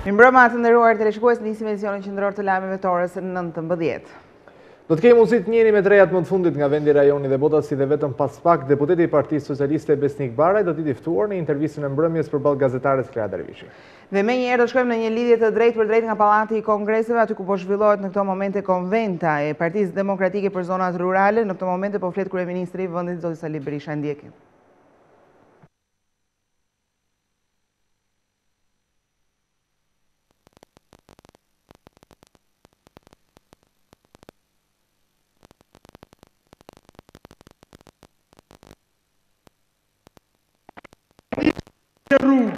Mirëmbrëma të nderuar teleshikues, nisim emisionin qendror të lajmeve të orës 19. Do të kemi mundësi të njiheni me të rejat më të fundit nga vendi, rajoni dhe bota, si dhe vetëm pas pak, deputeti i Partisë Socialiste Besnik Baraj do të jetë i ftuar në intervistën e mbrëmjes përballë gazetares Klea Dervishi. Dhe menjëherë do shkojmë në një lidhje të drejtpërdrejtë nga Pallati i Kongreseve, aty ku po zhvillohet në këto momente konventa e Partisë Demokratike për zonat rurale. Në këto momente po flet kryeministri i vendit, zoti Sali Berisha, e ndjekim. Rrugë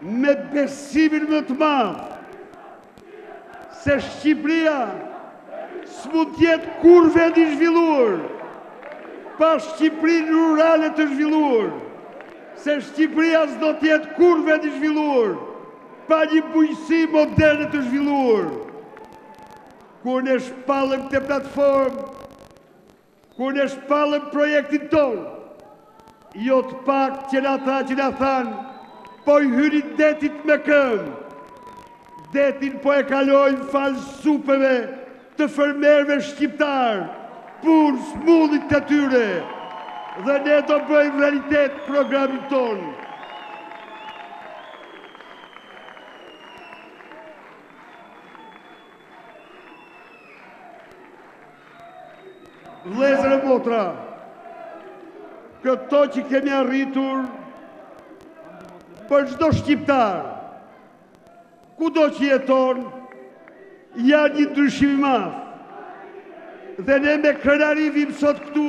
me besimin më të madh se Shqipëria s'mund të jetë kurrë vend i zhvilluar pa Shqipërinë rurale të zhvilluar, se Shqipëria s'do të jetë kurrë vend i zhvilluar pa një bujqësi moderne të zhvilluar. Kur ne shpallëm këtë platformë, Kur ne shpallëm projektin tonë, jo të paktë qenë ata që na thanë, po i hyni detit me këmbë. Detin po e kalojmë falë supeve të fermerëve shqiptarë, punës, mundit të tyre, dhe ne do bëjmë realitet programin tonë. Vëllezër e motra, këto që kemi arritur për çdo shqiptar, kudo që jeton, janë një ndryshim i madh. Dhe ne me krenari vijmë sot këtu,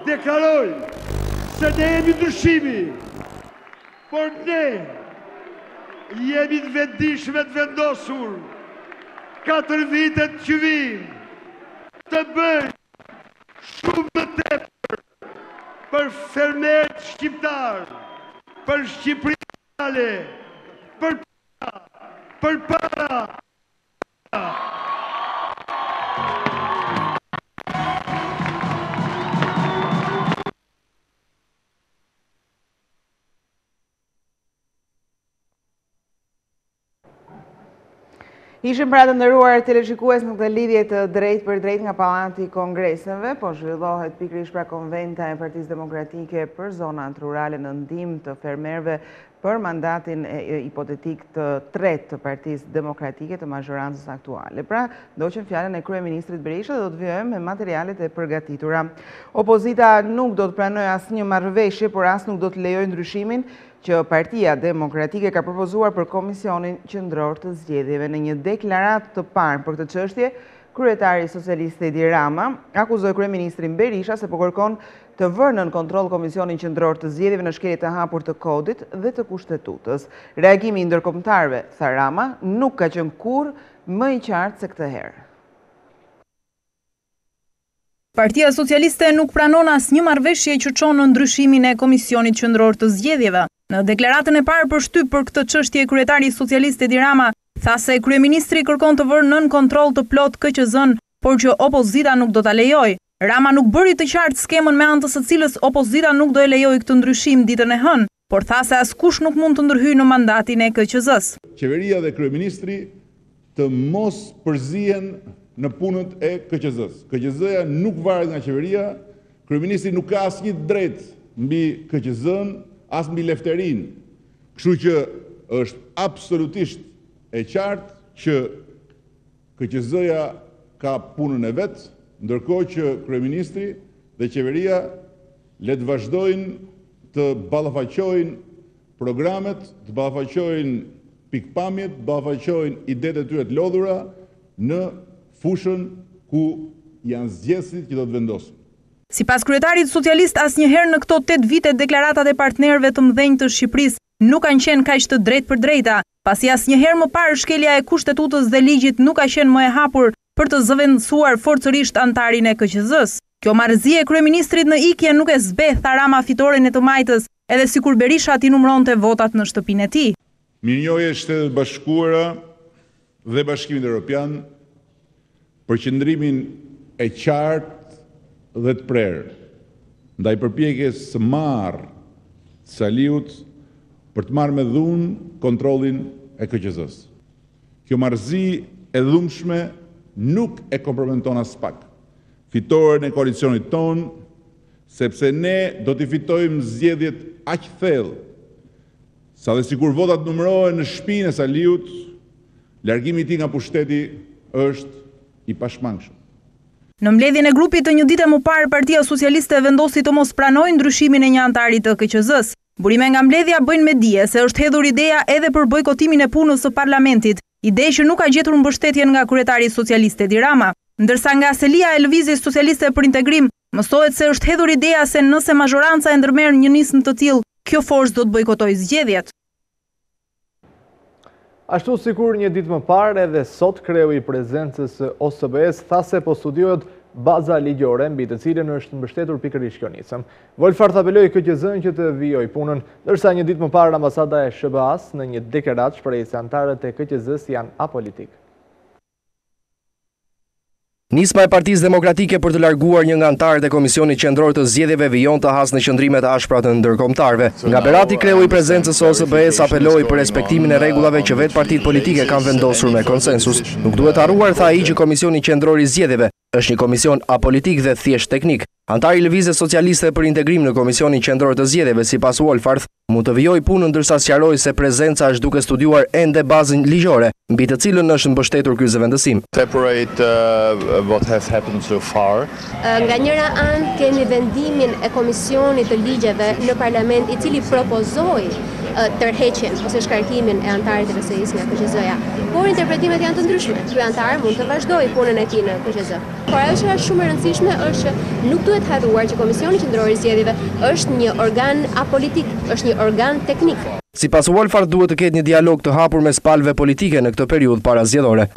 deklarojmë se ne jemi ndryshimi. Por ne jemi të vetëdijshëm e të vendosur 4 vitet që vijnë të bëjmë shumë më tepër për fermerët shqiptarë, për Shqipërinë rurale, për para, për para. Ishim pra të nderuar teleshikues në këtë lidhje të drejtpërdrejtë nga Pallati i Kongreseve, po zhvillohet pikërisht pra konventa e Partisë Demokratike për zonat rurale në ndihmë të fermerëve për mandatin hipotetik të tretë të Partisë Demokratike të mazhorancës aktuale. Pra, ndoqëm fjalën e kryeministrit Berisha dhe do të vijojmë me materialet e përgatitura. Opozita nuk do të pranojë asnjë marrëveshje, por as nuk do të lejojë ndryshimin që Partia Demokratike ka propozuar për Komisionin Qendror të Zgjedhjeve. Në një deklaratë të parë për këtë çështje, kryetari socialist Edi Rama akuzoi kryeministrin Berisha se po kërkon të vërë nën kontroll Komisionin Qendror të Zgjedhjeve në shkelje të hapur të kodit dhe të kushtetutës. Reagimi i ndërkombëtarëve, tha Rama, nuk ka qenë kurrë më i qartë se këtë herë. Partia Socialiste nuk pranon asnjë marrëveshje që çon në ndryshimin e Komisionit Qendror të Zgjedhjeve. Në deklaratën e parë për shtyp për këtë çështje, kryetari socialist Edi Rama tha se kryeministri kërkon të vërë nën kontroll të plotë KQZ-në, por që opozita nuk do ta lejojë. Rama nuk bëri të qartë skemën me anë të së cilës opozita nuk do e lejojë këtë ndryshim ditën e hënë, por tha se askush nuk mund të ndërhyjë në mandatin e KQZ-së. Qeveria dhe kryeministri të mos përzihen në punët e KQZ-së. KQZ-ja nuk varet nga qeveria, kryeministri nuk ka asnjë të drejtë mbi KQZ-në, as mbi Lefterinë. Kështu që është absolutisht e qartë që KQZ-ja ka punën e vet, ndërkohë që kryeministri dhe qeveria le të vazhdojnë të ballafaqojnë programet, të ballafaqojnë pikëpamjet, të ballafaqojnë idetë e tyre të lodhura në fushën ku janë zgjedhësit që do të vendosin. Sipas kryetarit socialist asnjëherë në këto 8 vite deklaratat e partnerëve të mëdhenj të Shqipërisë nuk kanë qenë kaq të drejtpërdrejta, pasi asnjëherë më parë shkelja e Kushtetutës dhe ligjit nuk ka qenë më e hapur për të zëvendësuar forcërisht anëtarin e KQZ-së. Kjo marrëzi e kryeministrit në ikje nuk e zbeh, tha Rama fitoren e të majtës, edhe sikur Berisha t'i numëronte votat në shtëpinë e tij. Mirënjohje Shteteve të Bashkuara dhe Bashkimit Europian për qëndrimin e qartë dhe të prerë ndaj përpjekjes së marrë të Saliut. për të marrë me dhunë kontrollin e KQZ-së. Kjo marrëzi e dhunshme nuk e kompromenton aspak fitoren e koalicionit tonë, sepse ne do t'i fitojmë zgjedhjet aq thellë, sa dhe sikur votat numërohen në shpinë e Saliut, largimi i tij nga pushteti është i pashmangshëm. Në mbledhjen e grupit të një dite më parë, Partia Socialiste vendosi të mos pranojë ndryshimin e një anëtari të KQZ-së. Burime nga mbledhja bëjnë me dije se është hedhur ideja edhe për bojkotimin e punës së parlamentit, ide që nuk ka gjetur mbështetjen nga kryetari socialist Edi Rama. Ndërsa nga selia e Lëvizjes Socialiste për Integrim, mësohet se është hedhur ideja se nëse mazhoranca e ndërmerr një nismë të tillë, kjo forcë do të bojkotojë zgjedhjet. Ashtu sikur një ditë më parë edhe sot kreu i prezencës së OSBE-së tha se po studiohet baza ligjore mbi të cilën është mbështetur pikërisht kjo nismë. Wollfarth apeloi KQZ-në që të vijojë punën, ndërsa një ditë më parë ambasada e SHBA-së në një deklaratë shprehu se anëtarët e KQZ-së janë apolitikë. Nisma e Partisë Demokratike për të larguar një nga anëtarët e Komisionit Qendror të Zgjedhjeve vijon të hasë në qëndrime të ashpra të ndërkombëtarëve. Nga Berati kreu i prezencës së OSBE-së apeloi për respektimin e rregullave që vetë partitë politike kanë vendosur me konsensus. Nuk duhet harruar, tha ai që Komisioni Qendror i Zgjedhjeve është një komision apolitik dhe thjesht teknik. Anëtari i Lëvizjes Socialiste për Integrim në Komisionin Qendror të Zgjedhjeve, sipas Wollfarth, mund të vijojë punën ndërsa sqaroi se prezenca është duke studiuar ende bazën ligjore, mbi të cilën është mbështetur ky zëvendësim. Separate what has happened so far. Nga njëra anë kemi vendimin e Komisionit të Ligjeve në Parlament i cili propozoi tërheqjen ose shkarkimin e anëtarit të LSI-së nga KQZ-ja. Por interpretimet janë të ndryshme. Ky anëtar mund të vazhdojë punën e tij në KQZ. Por ajo që është shumë e rëndësishme është që nuk duhet harruar që Komisioni Qendror i Zgjedhjeve është një organ apolitik, është një organ teknik. Sipas Wollfarth duhet të ketë një dialog të hapur mes palëve politike në këtë periudhë parazgjedhore.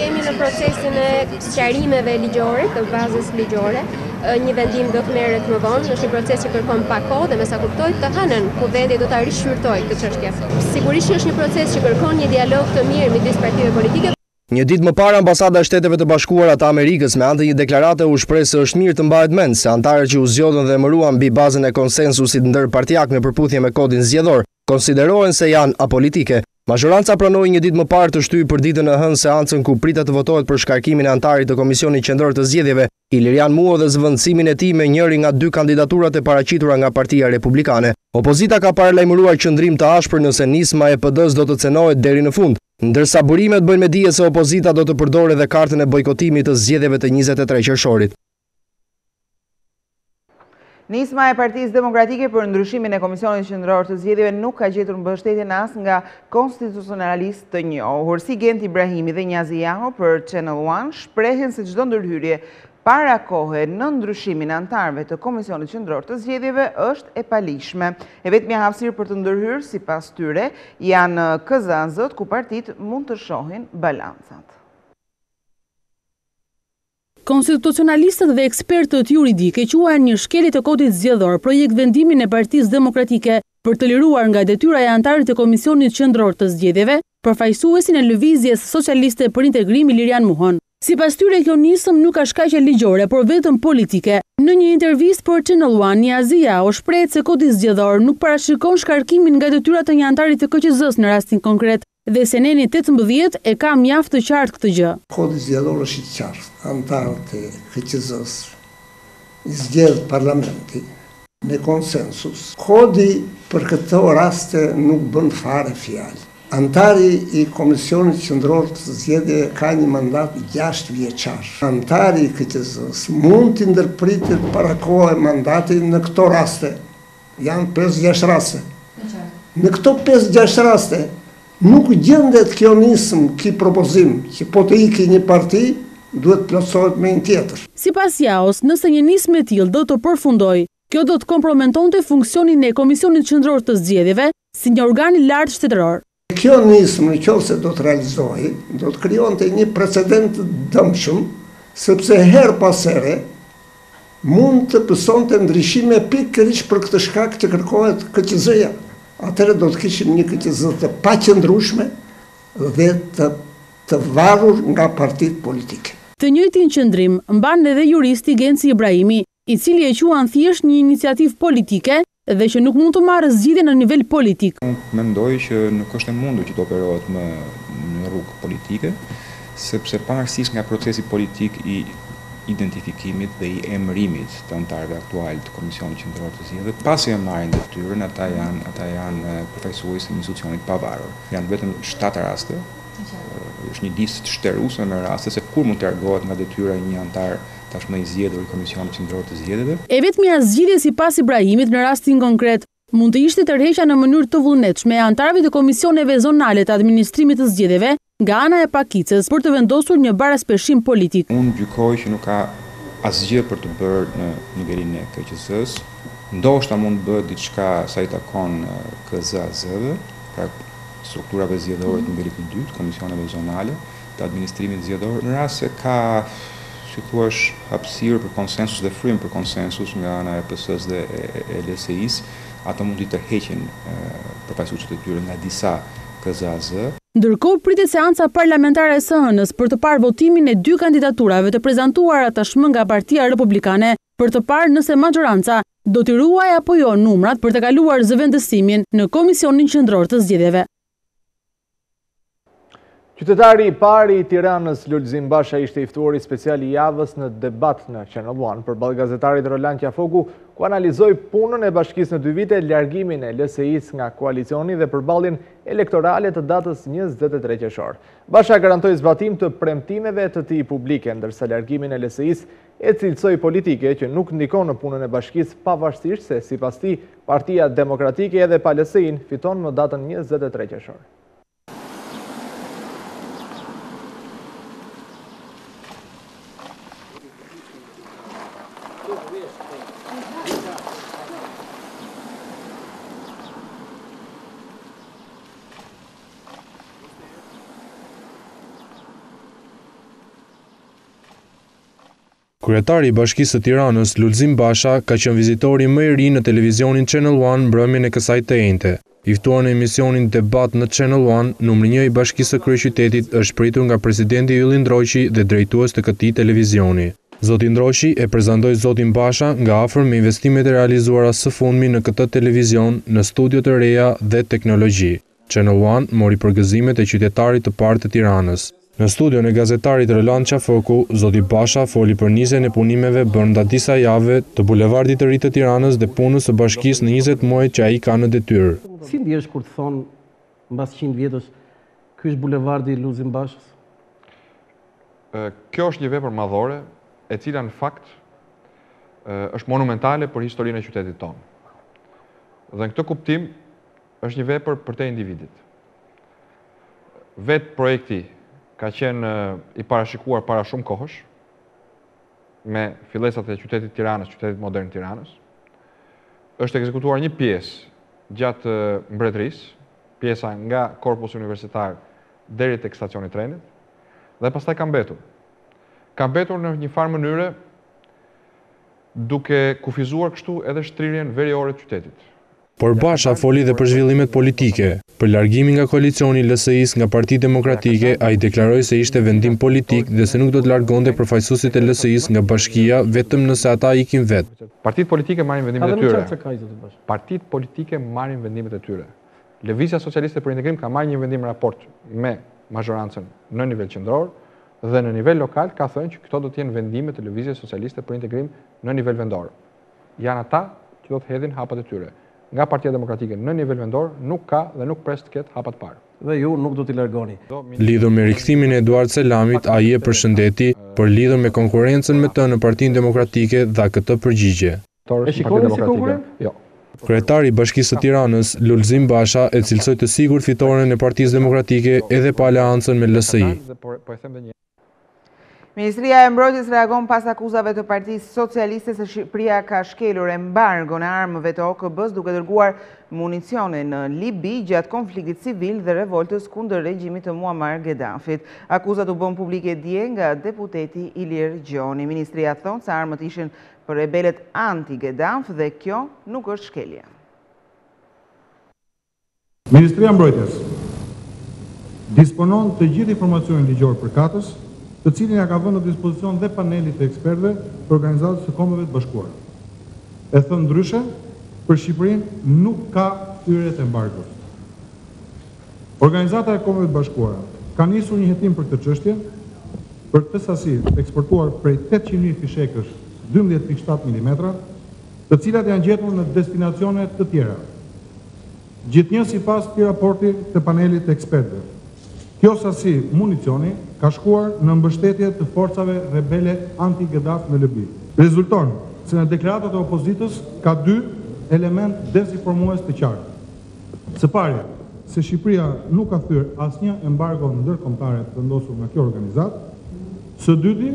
Jemi në procesin e sqarimeve ligjore, të bazës ligjore. Një vendim do të merret më vonë, është një proces që kërkon pak kohë dhe me sa kuptoj të hënën Kuvendi do ta rishqyrtojë këtë çështje. Sigurisht që është një proces që kërkon një dialog të mirë midis partive politike. Një ditë më parë Ambasada e Shteteve të Bashkuara të Amerikës me anë të një deklarate u shpreh se është mirë të mbahet mend se anëtarët që u zgjodhën dhe emëruan mbi bazën e konsensusit ndërpartiak në përputhje me kodin zgjedhor, konsiderohen se janë apolitike. Mazhoranca pranoi një ditë më parë të shtyjë për ditën e hënë seancën ku pritet të votohet për shkarkimin e anëtarit të Komisionit Qendror të Zgjedhjeve, Ilirjan Muho dhe zëvendësimin e tij me njërin nga dy kandidaturat e paraqitura nga Partia Republikane. Opozita ka paralajmëruar qëndrim të ashpër nëse nisma e PD-së do të cenohet deri në fund, ndërsa burimet bëjnë me dije se opozita do të përdorë edhe kartën e bojkotimit të zgjedhjeve të 23 qershorit. Nisma e Partisë Demokratike për ndryshimin e Komisionit Qendror të Zgjedhjeve nuk ka gjetur mbështetjen as nga konstitucionalistë të njohur. Si Gent Ibrahimi dhe Njazi Jaho për Channel One shprehen se çdo ndërhyrje para kohe në ndryshimin e anëtarëve të Komisionit Qendror të Zgjedhjeve është e paligjshme. E vetmja hapësirë për të ndërhyrë sipas tyre janë KZAZ-të ku partitë mund të shohin balancat. Konstitucionalistët dhe ekspertët juridikë e quajnë një shkelje të Kodit Zgjedhor projektvendimin e Partisë Demokratike për të liruar nga detyra e anëtarit të Komisionit Qendror të Zgjedhjeve, përfaqësuesin e Lëvizjes Socialiste për Integrim Ilirjan Muhon. Sipas tyre kjo nismë nuk ka shkaqe ligjore, por vetëm politike. Në një intervistë për Channel One, Njazi Jaho shprehet se Kodi Zgjedhor nuk parashikon shkarkimin nga detyra të një anëtari të KQZ-së në rastin konkret, Dhe se neni 18 e ka mjaft të qartë këtë gjë. Kodi zgjedhor është i qartë, anëtarët e KQZ-së i zgjedh parlamenti me konsensus. Kodi për këto raste nuk bën fare fjalë. Anëtari i Komisionit Qendror të Zgjedhjeve ka një mandat gjashtëvjeçar. Anëtari i KQZ-së mund t'i ndërpritet para kohe mandati në këto raste. Janë 5-6 raste. Në këto 5-6 raste, nuk gjendet kjo nismë, ky propozim, që po të iki një parti, duhet plotësohet me një tjetër. Sipas Jahos, nëse një nismë e tillë do të përfundojë, kjo do të kompromentonte funksionin e Komisionit Qendror të Zgjedhjeve si një organ i lartë shtetëror. Kjo nismë në qoftë se do të realizohej, do të krijonte një precedent të dëmshëm, sepse herë pas here mund të pësonte ndryshime pikërisht për këtë shkak që kërkohet KQZ-ja. Atëherë do të kishim një KQZ të paqëndrueshme dhe të të varur nga partitë politike. Të njëjtin qëndrim mban edhe juristi Genci Ibrahimi, i cili e quan thjesht një iniciativë politike. dhe që nuk mund të marrë zgjidhje në nivel politik. Unë mendoj që nuk është e mundur që të operohet më në rrugë politike, sepse pavarësisht nga procesi politik i identifikimit dhe i emërimit të anëtarëve aktualë të Komisionit Qendror të Zgjedhjeve, pasi e marrin detyrën, ata janë ata janë përfaqësues të një institucioni të pavarur. Janë vetëm 7 raste, është një listë shteruese me raste se kur mund të largohet nga detyra një anëtar tashmë i zgjedhur i Komisionit Qendror të Zgjedhjeve. E vetmja zgjidhje sipas Ibrahimit në rastin konkret, mund të ishte tërheqja në mënyrë të vullnetshme e anëtarëve të komisioneve zonale të administrimit të zgjedhjeve nga ana e pakicës për të vendosur një baraspeshim politik. Unë gjykoj që nuk ka asgjë për të bërë në nivelin e KQZ-së. Ndoshta mund të bëhet diçka sa i takon KZAZ-ve, pra strukturave zgjedhore të nivelit të dytë, komisioneve zonale të administrimit zgjedhor. Në rast se ka, si thua, hapësirë për konsensus dhe frymë për konsensus nga ana e PS-së dhe e LSI-së, ato mund t'i tërheqin përfaqësuesit e tyre nga disa KZAZ. Ndërkohë pritet seanca parlamentare e së hënës për të parë votimin e dy kandidaturave të prezantuara tashmë nga Partia Republikane për të parë nëse maxhoranca do t'i ruajë apo jo numrat për të kaluar zëvendësimin në Komisionin Qendror të Zgjedhjeve. Qytetari i parë i Tiranës, Lulzim Basha, ishte i ftuari special i javës në debat në Channel One, përballë gazetarit Roland Qafoku, ku analizoi punën e bashkisë në dy vite, largimin e LSI-së nga koalicioni dhe përballjen elektorale të datës 23 qershor. Basha garantoi zbatim të premtimeve të tij publike, ndërsa largimin e LSI-së e cilësoi politike që nuk ndikon në punën e bashkisë pavarësisht se sipas tij Partia Demokratike edhe pa LSI-në fiton më datën 23 qershor. Kryetari i Bashkisë së Tiranës, Lulzim Basha, ka qenë vizitori më i ri në televizionin Channel One mbrëmjen e kësaj të enjte. I ftuar në emisionin Debat në Channel One, numri një i Bashkisë së kryeqytetit është pritur nga presidenti Ylli Ndroqi dhe drejtues të këtij televizioni. Zoti Ndroqi e prezantoi zotin Basha nga afër me investimet e realizuara së fundmi në këtë televizion, në studio të reja dhe teknologji. Channel One mori përgëzimet e qytetarit të parë të Tiranës. Në studion e gazetarit Roland Qafoku, zoti Basha foli për nisjen e punimeve brenda disa javëve të Bulevardit të Ri të Tiranës dhe punës së bashkisë në 20 muajt që ai ka në detyrë. Si ndihesh kur të thonë mbas 100 vjetësh ky është bulevardi i Lulzim Bashës? Kjo është një vepër madhore, e cila në fakt është monumentale për historinë e qytetit tonë. Dhe në këtë kuptim Është një vepër përtej individit. Vetë projekti ka qenë i parashikuar para shumë kohësh, me fillesat e qytetit të Tiranës, qytetit modern të Tiranës. Është ekzekutuar një pjesë gjatë mbretërisë, pjesa nga korpusi universitar deri tek stacioni i trenit, dhe pastaj ka mbetur. Ka mbetur në një farë mënyre duke kufizuar kështu edhe shtrirjen veriore të qytetit. Por Basha foli dhe për zhvillimet politike. Për largimin nga koalicioni i LSI-së nga Partia Demokratike, ai deklaroi se ishte vendim politik dhe se nuk do të largonte përfaqësuesit e LSI-së nga bashkia vetëm nëse ata ikin vetë. Partitë politike marrin vendimet e tyre. Partitë politike marrin vendimet e tyre. Lëvizja Socialiste për Integrim ka marrë një vendim në raport me mazhorancën në nivel qendror dhe në nivel lokal ka thënë që këto do të jenë vendime të Lëvizjes Socialiste për Integrim në nivel vendor. Janë ata që do të hedhin hapat e tyre. Nga Partia Demokratike në nivel vendor nuk ka dhe nuk pres të ketë hapa të parë. Dhe ju nuk do t'i largoni. Lidhur me rikthimin e Eduard Selamit, ai e përshëndeti, por lidhur me konkurrencën me të në Partinë Demokratike dha këtë përgjigje. E shikoni si konkurrent? Jo. Kryetari i Bashkisë së Tiranës, Lulzim Basha e cilësoi të sigurt fitoren e Partisë Demokratike edhe pa aleancën me LSI. Ministria e Mbrojtjes reagon pas akuzave të Partisë Socialiste se Shqipëria ka shkelur embargon e armëve të OKB-së duke dërguar municione në Libi gjatë konfliktit civil dhe revoltës kundër regjimit të Muammar Gaddafit. Akuzat u bënë publike dje nga deputeti Ilir Gjoni. Ministria thotë se armët ishin për rebelët anti-Gaddaf dhe kjo nuk është shkelje. Ministria e Mbrojtjes disponon të gjithë informacionin ligjor përkatës, të cilin ia ka vënë në dispozicion dhe panelit të ekspertëve të Organizatës së Kombeve të Bashkuara. E thënë ndryshe, Për Shqipërinë nuk ka thyerje të embargos. Organizata e Kombeve të Bashkuara ka nisur një hetim për këtë çështje, për këtë sasi të eksportuar prej 800.000 fishekësh 12.7 milimetra, të cilat janë gjetur në destinacione të tjera. Gjithnjë sipas këtij raporti të panelit të ekspertëve, kjo sasi municioni ka shkuar në mbështetje të forcave rebele anti-Gaddafi në Libi. Rezulton se në deklaratat e opozitës ka dy elementë dezinformues të qartë. Së pari, se Shqipëria nuk ka thyer asnjë embargo ndërkombëtare të vendosur nga kjo organizatë. Së dyti,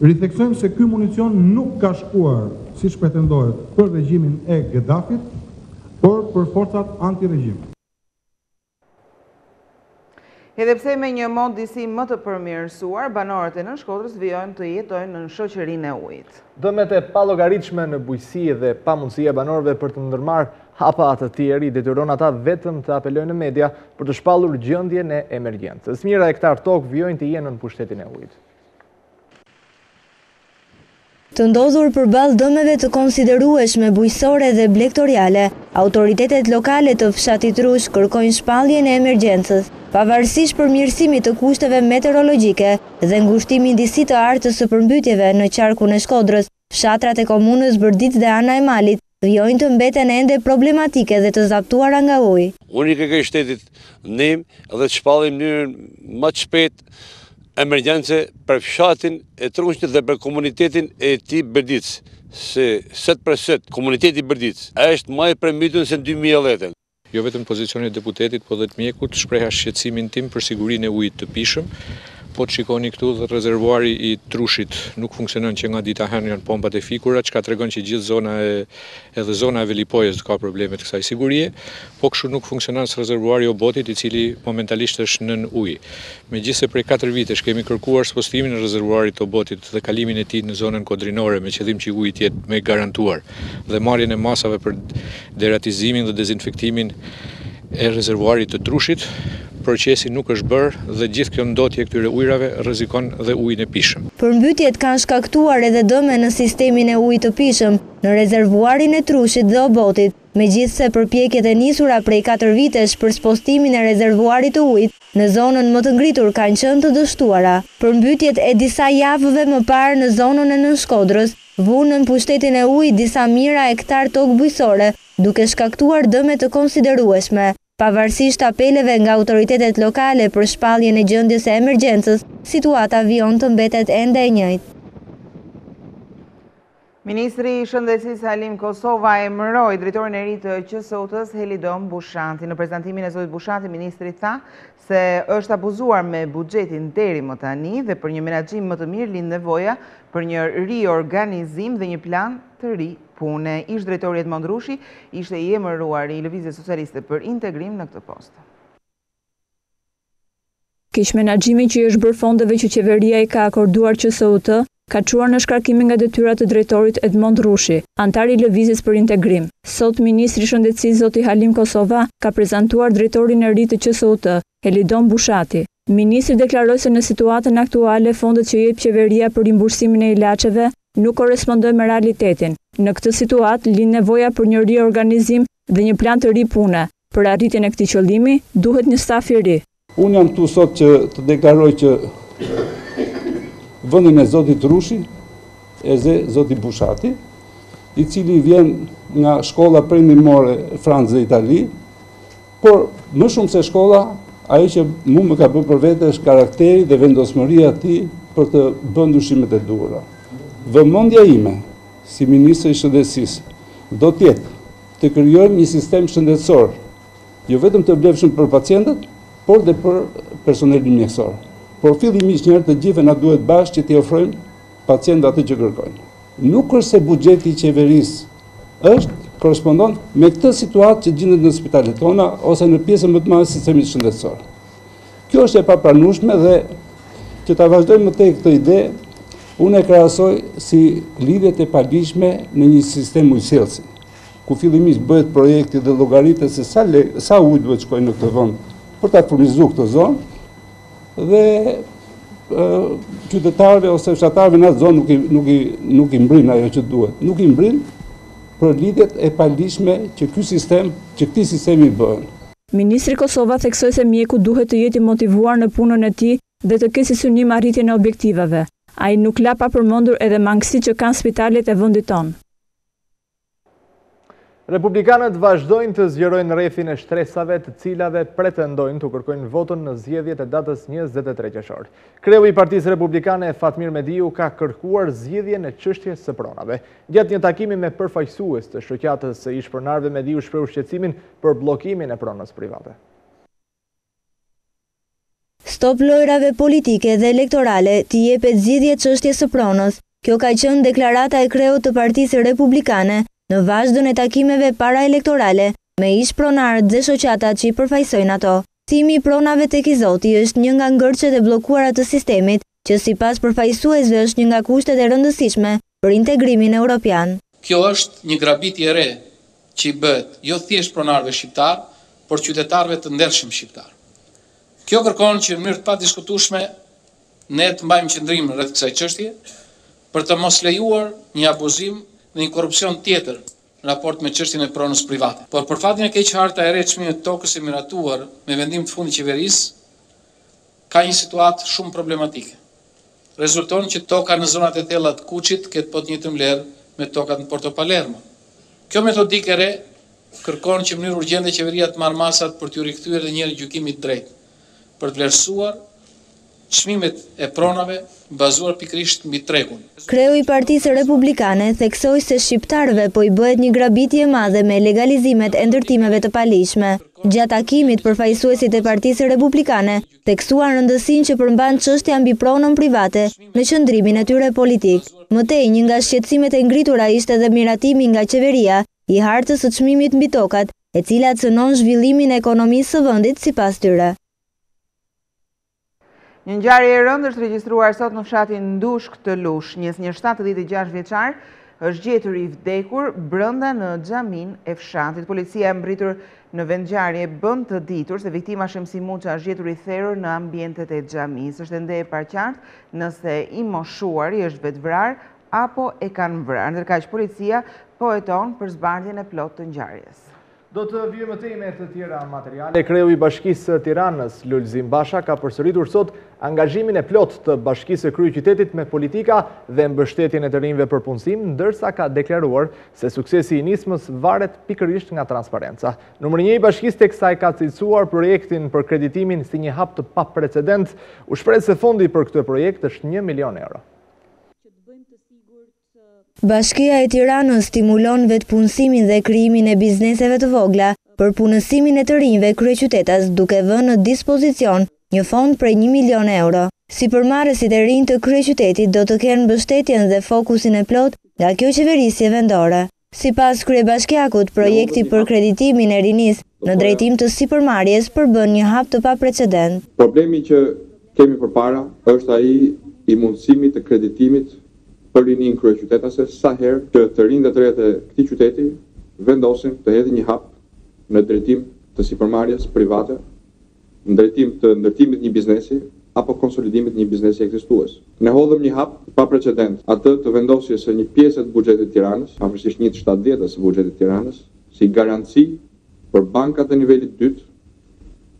ritheksojmë se ky municion nuk ka shkuar, siç pretendohet, për regjimin e Gaddafit, por për forcat anti-regjim. Edhe pse me një mot disi më të përmirësuar, banorët e Nënshkodrës vijojnë të jetojnë nën shoqërinë e ujit. Dëmet e pallogaritshme në bujqësi dhe pamundësia e banorëve për të ndërmarrë hapa të tjerë i detyron ata vetëm të apelojnë në media për të shpallur gjendjen e emergjencës. Mijëra hektarë tokë vijojnë të jenë nën pushtetin e ujit. Të ndodhur përballë dëmeve të konsiderueshme bujqësore dhe blegtoriale, autoritetet lokale të fshatit Trush kërkojnë shpalljen e emergjencës, pavarësisht përmirësimit të kushteve meteorologjike dhe ngushtimin disi të hartës së përmbytjeve në qarkun e Shkodrës, fshatrat e komunës Bërdicë dhe Ana e Malit vijojnë të mbeten ende problematike dhe të zaptuara nga uji. Unë i kërkoj shtetit ndihmë dhe të shpallim në mënyrën më të shpejtë emergjence për fshatin e Trushit dhe për komunitetin e tij Bërdicë, se sot për sot komuniteti Bërdicë është më i përmbytur se në 2010. Jo vetëm në pozicionin e deputetit, po dhe të mjekut, shpreha shqetësimin tim për sigurinë e ujit të pijshëm. Po të shikoni këtu dhe rezervuari i Trushit nuk funksionon që nga dita e hënë janë pompat e fikura, çka tregon që gjithë zona e edhe zona e Velipojës ka probleme të kësaj sigurie. Po kështu nuk funksionon as rezervuari i Obotit i cili momentalisht është nën ujë. Megjithëse prej katër vitesh kemi kërkuar spostimin e rezervuarit të Obotit dhe kalimin e tij në zonën kodrinore me qëllim që uji të jetë më i garantuar dhe marrjen e masave për deratizimin dhe dezinfektimin e rezervuarit të Trushit, procesi nuk është bërë dhe gjithë kjo ndotje e këtyre ujërave rrezikon dhe ujin e pijshëm. Përmbytjet kanë shkaktuar edhe dëme në sistemin e ujit të pijshëm, në rezervuarin e Trushit dhe Obotit. Megjithëse përpjekjet e nisura prej katër vitesh për spostimin e rezervuarit të ujit në zonën më të ngritur kanë qenë të dështuara, përmbytjet e disa javëve më parë në zonën e Nënshkodrës vunë nën pushtetin e ujit disa mijëra hektarë tokë bujqësore, duke shkaktuar dëme të konsiderueshme. Pavarësisht apeleve nga autoritetet lokale për shpalljen e gjendjes së emergjencës, situata vijon të mbetet ende e njëjtë. Ministri i Shëndetësisë Halim Kosova emëroi drejtorin e ri të QSUT-së Helidon Bushati. Në prezantimin e zotit Bushati, ministri tha se është abuzuar me buxhetin deri më tani dhe për një menaxhim më të mirë lind nevoja për një riorganizim dhe një plan të ri pune. Ish drejtori Edmond Rrushi ishte i emëruari i Lëvizjes Socialiste për Integrim në këtë post. Keqmenaxhimi që i është bërë fondeve që qeveria i ka akorduar QSUT, ka çuar në shkarkimin nga detyra të drejtorit Edmond Rrushi, anëtar i Lëvizjes për Integrim. Sot, ministri i Shëndetësisë zoti Halim Kosova ka prezantuar drejtorin e ri të QSUT, Helidon Bushati. Ministri deklaroi se në situatën aktuale fondet që jep qeveria për rimbursimin e ilaçeve nuk korrespondojnë me realitetin. Në këtë situatë, lind nevoja për një riorganizim dhe një plan të ri pune. Për arritjen e këtij qëllimi, duhet një staf i ri. Unë jam këtu sot që të deklaroj që vendin e zotit Rrushi e zë zoti Bushati, i cili vjen nga shkolla perëndimore Francë dhe Itali, por më shumë se shkolla, ajo që mu më ka bërë për vete është karakteri dhe vendosmëria e tij për të bërë ndryshimet e duhura. Vëmendja ime si ministër i Shëndetësisë do të jetë Të krijojmë një sistem shëndetësor, jo vetëm të vlefshëm për pacientët, por dhe për personelin mjekësor. Por fillimisht njëherë të gjithëve na duhet bashkë që t'i ofrojmë pacientëve atë që kërkojnë. Nuk është se buxheti i qeverisë është korrespondon me këtë situatë që gjendet në spitalet tona ose në pjesën më të madhe të sistemit shëndetësor. Kjo është e papranueshme dhe që ta vazhdojmë më tej këtë ide, unë e krahasoj si lidhjet e paligjshme në një sistem ujësjellësi, ku fillimisht bëhet projekti dhe llogaritet se sa le, sa ujë duhet shkojë në këtë vend për ta furnizuar këtë zonë dhe qytetarëve ose fshatarëve në atë zonë nuk i nuk i nuk i mbrin ajo që duhet. Nuk i mbrin. për lidhjet e paligjshme që ky sistem, që këtij sistemi i bëhen. Ministri Kosova theksoi se mjeku duhet të jetë i motivuar në punën e tij dhe të ketë si synim arritjen e objektivave. Ai nuk la pa përmendur edhe mangësitë që kanë spitalet e vendit tonë. Republikanët vazhdojnë të zgjerojnë rrethin e shtresave të cilave pretendojnë t'u kërkojnë votën në zgjedhjet e datës 23 qershor. Kreu i Partisë Republikane Fatmir Mediu ka kërkuar zgjidhjen e çështjes së pronave. Gjatë një takimi me përfaqësues të shoqatës së ish-pronarëve Mediu shprehu shqetësimin për bllokimin e pronës private. Stop lojrave politike dhe elektorale, t'i jepet zgjidhje çështjes së pronës. Kjo ka qenë deklarata e kreut të Partisë Republikane në vazhdën e takimeve paraelektorale me ish-pronarët dhe shoqatat që i përfaqësojnë ato. Kthimi i pronave tek i zoti është një nga ngërçet e bllokuara të sistemit, që sipas përfaqësuesve është një nga kushtet e rëndësishme për integrimin europian. Kjo është një grabitje e re që i bëhet jo thjesht pronarëve shqiptarë, por qytetarëve të ndershëm shqiptarë. Kjo kërkon që në mënyrë të padiskutueshme ne të mbajmë qëndrim rreth kësaj çështje, për të mos lejuar një abuzim dhe një korrupsion tjetër në raport me çështjen e pronës private. Por për fatin e keq harta e re e çmimit të tokës e miratuar me vendim të fundit qeverisë ka një situatë shumë problematike. Rezulton që toka në zonat e thella të Kuçit të ketë po të njëjtën vlerë me tokat në Porto Palermo. Kjo metodikë e re kërkon që në mënyrë urgjente qeveria të marrë masat për t'iu rikthyer edhe një herë gjykimit të drejtë, për të vlerësuar çmimet e pronave bazuar pikërisht mbi tregun. Kreu i Partisë Republikane theksoi se shqiptarëve po i bëhet një grabitje e madhe me legalizimet e ndërtimeve të paligjshme. Gjatë takimit, përfaqësuesit e Partisë Republikane theksuan rëndësinë që përmban çështja mbi pronën private në qëndrimin e tyre politik. Më tej, një nga shqetësimet e ngritura ishte edhe miratimi nga qeveria i hartës së çmimit mbi tokat, e cila cënon zhvillimin e ekonomisë së vendit sipas tyre. Një ngjarje e rëndë është regjistruar sot në fshatin Ndushk të Lushnjës. Një 76 vjeçar është gjetur i vdekur brenda në xhaminë e fshatit. Policia e mbërritur në vendngjarje bën të ditur se viktima Shemsi Muça është gjetur i therur në ambientet e xhamisë. Është ende e paqartë nëse i moshuari është vetëvrarë apo e kanë vrarë. Ndërkaq policia po heton për zbardhjen e plotë të ngjarjes. Do të vijojmë më tej me të tjera materiale. Kreu i Bashkisë së Tiranës, Lulzim Basha, ka përsëritur sot angazhimin e plotë të Bashkisë së Kryeqytetit me politika dhe mbështetjen e të rinjve për punësim, ndërsa ka deklaruar se suksesi i nismës varet pikërisht nga transparenca. Numri 1 i Bashkisë teksa e ka cilësuar projektin për kreditimin si një hap të paprecedent, u shpreh se fondi për këtë projekt është 1 milion euro. Bashkia e Tiranës stimulon vetëpunësimin dhe krijimin e bizneseve të vogla për punësimin e të rinjve kryeqytetas duke vënë në dispozicion një fond prej një milion euro. Sipërmarrësit e rinj të kryeqytetit do të kenë mbështetjen dhe fokusin e plotë nga kjo qeverisje vendore. Sipas kryebashkiakut, projekti për kreditimin e rinisë në drejtim të sipërmarrjes përbën një hap të paprecedent. Problemi që kemi përpara është ai i mundësimit të kreditimit për rininë kryeqytetase sa herë që të rinjtë dhe të rejat e këtij qyteti vendosin të hedhin një hap në drejtim të sipërmarrjes private, në drejtim të ndërtimit të një biznesi apo konsolidimit të një biznesi ekzistues. Ne hodhëm një hap të paprecedent, atë të vendosjes së një pjese të buxhetit të Tiranës, afërsisht një të shtatëdhjetës së buxhetit të Tiranës, si garanci për bankat e nivelit të dytë,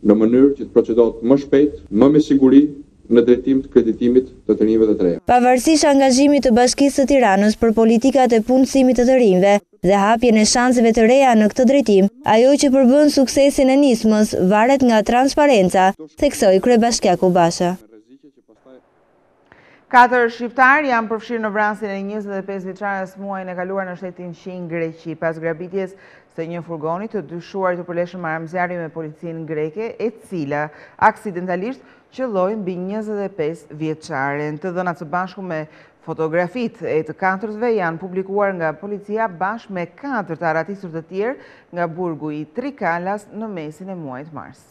në mënyrë që të procedohet më shpejt, më me siguri në drejtim të kreditimit të të rinjve dhe të rejave. Pavarësisht angazhimit të Bashkisë së Tiranës për politikat e punësimit të të rinjve dhe hapjen e shanseve të reja në këtë drejtim, ajo që përbën suksesin e nismës varet nga transparenca, theksoi kryebashkiaku Basha. Katër shqiptarë janë përfshirë në vrasjen e 25 vjeçares muajin e kaluar në shtetin fqinj Greqi. Pas grabitjes së një furgoni të dyshuarit u përleshën me armë zjarri me policinë greke, e cila aksidentalisht qëlloi mbi 25 vjeçaren. Të dhënat së bashku me fotografitë e të katërtëve janë publikuar nga policia bashkë me katër të arratisur të tjerë nga burgu i Trikalas në mesin e muajit mars.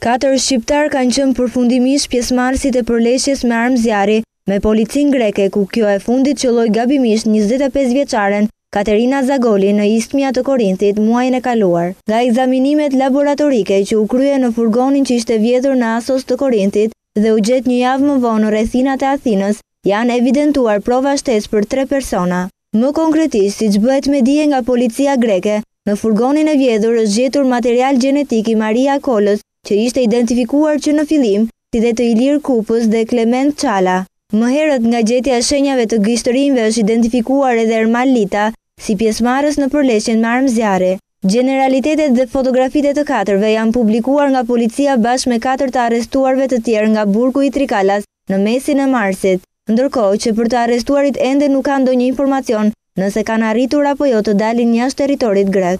Katër shqiptarë kanë qenë përfundimisht pjesëmarrësit e përleshjes me armë zjarri me policinë greke ku kjo e fundit qëlloi gabimisht 25 vjeçaren Katerina Zagoli në Istmia të Korinthit muajin e kaluar. Nga ekzaminimet laboratorike që u kryen në furgonin që ishte vjedhur në Asos të Korinthit dhe u gjet një javë më vonë në rrethinat e Athinës, janë evidentuar prova shtesë për tre persona. Më konkretisht, siç bëhet me dije nga policia greke, në furgonin e vjedhur është gjetur material gjenetik i Maria Kolës, që ishte identifikuar që në fillim, si dhe të Ilir Kupës dhe Klement Çala. Më herët, nga gjetja e shenjave të gishtërinjve është identifikuar edhe Ermal Lita, si pjesëmarrës në përleshjen me armë zjarri. Gjeneralitetet dhe fotografitë e të katërve janë publikuar nga policia bashkë me katër të arrestuarve të tjerë nga burgu i Trikalas në mesin e marsit. Ndërkohë që për të arrestuarit ende nuk ka ndonjë informacion nëse kanë arritur apo jo të dalin jashtë territorit grek.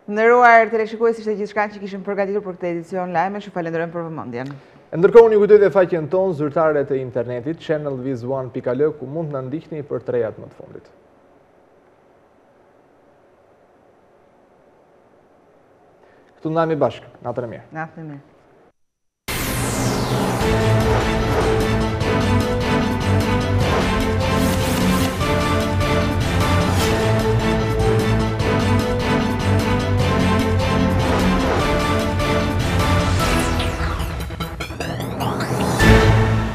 Të nderuar teleshikues ishte gjithçka që kishim përgatitur për këtë edicion lajmesh, ju falenderojmë për vëmendjen. E ndërkohë unë ju kujtoj dhe faqen tonë zyrtare të internetit channelviz1.al ku mund të na ndiqni për të rejat më të fundit. Këtu ndahemi bashkë, natën e mirë. Natën e mirë.